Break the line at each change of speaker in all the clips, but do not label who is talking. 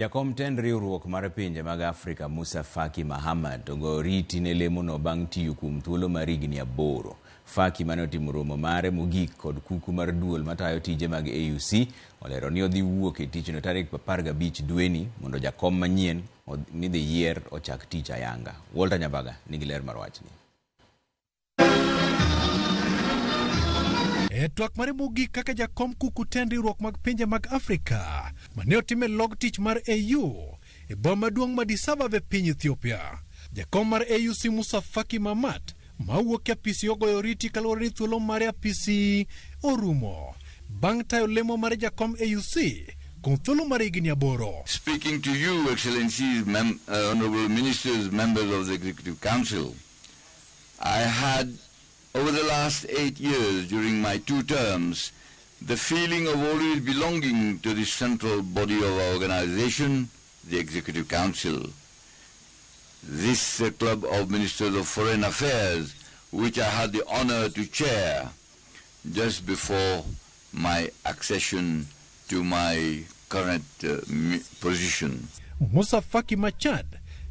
Jakom tend riwruok mar pinje mag Afrika Musa Faki Mahamat ogoyo oriti ne lemono bang' tiyo kuom thuolo mar higni 8. Faki mane otimo romo mare mogik kod kuku mar duol matayo tije mag AUC olero ni odhi wuok e tichno tarik 15 dweni mondo jakom manyien midhi yier ochak tich ayanga. Walter Nyambaga nigi ler mar wachni.
E twak mare mogik kaka jakom kuku tend riwruok mag pinje mag Afrika mane otim e log tich mar AU e boma maduong' ma Addis Ababa e piny Ethiopia. Jakom mar AUC Musa Faki Mahamat ma wuok e apisi ogoyo oriti kaluwore ni thuolo mare apisi orumo bang' tayo lemo mar jakom AUC kuom thuolo mar higni 8.
Speaking to you, Excellencies, Honorable Ministers, members of the Executive Council, I had, over the last 8 years during my 2 terms, the feeling of always belonging to the central body of our organization, the Executive Council. This Club of Ministers of Foreign Affairs, which I had the honor to chair just before my accession to my current position.
Musa Faki Machad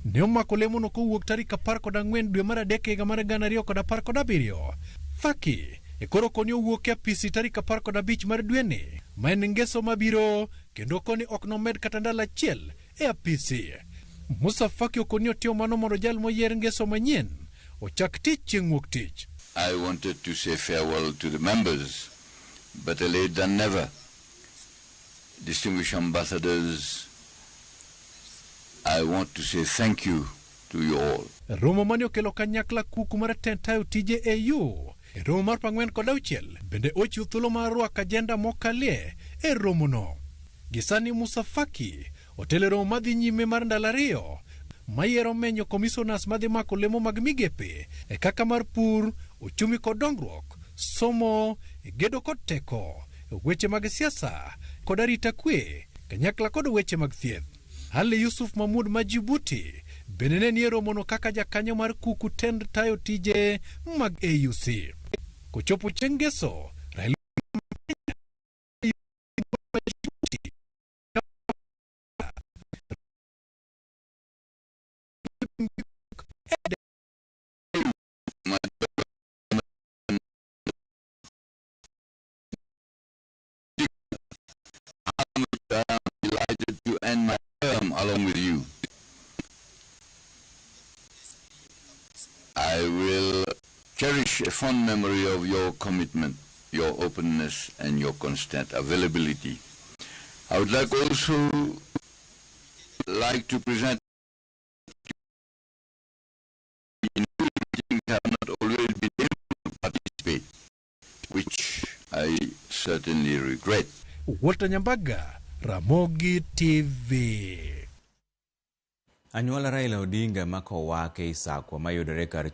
ne omako lemono kowuok tarik 14 dwe mar adek higa mar 2017. Faki e koro koni owuok e apisi tarik 15 mar dweni ma en ngeso mabiro kendo koni ok nomed kata ndalo achiel e apisi. Musa Faki okoni otimo mano mondo jal moyier ngeso manyien ochak tich chieng' wuok tich.
I wanted to say farewell to the members, better late than never. Distinguished ambassadors, I want to say thank you to you all.
Romo mane okelo kanyakla kuku mar tend tayo tije AU e romo mar 46 bende ochiwo thuolo mar rwako ajenda mokalie e romono. Gisani Musa Faki otelo e romo madhi nyime mar ndalo 2 mayiero menyo commissioners madhi mako lemo mag migepe e kaka mar pur, uchumi kod dongruok, somo, gedo kod teko, weche mag siasa kod arita kwe, kanyakla kod weche mag thieth. Ali Yusuf Mahmud ma Djibouti bende ne nie romono kaka jakanyo mar kuku tend tayo tije mag AUC. Kochopo chieng' ngeso, Raila
delighted to end my term along with you. I will cherish a fond memory of your commitment, your openness, and your constant availability. I would also like to present in meetings have not always been able to participate, which I certainly regret.
Walter Nyambaga, Ramogi TV.
Anyuola Raila Odinga makowake Isakwa mayudore kar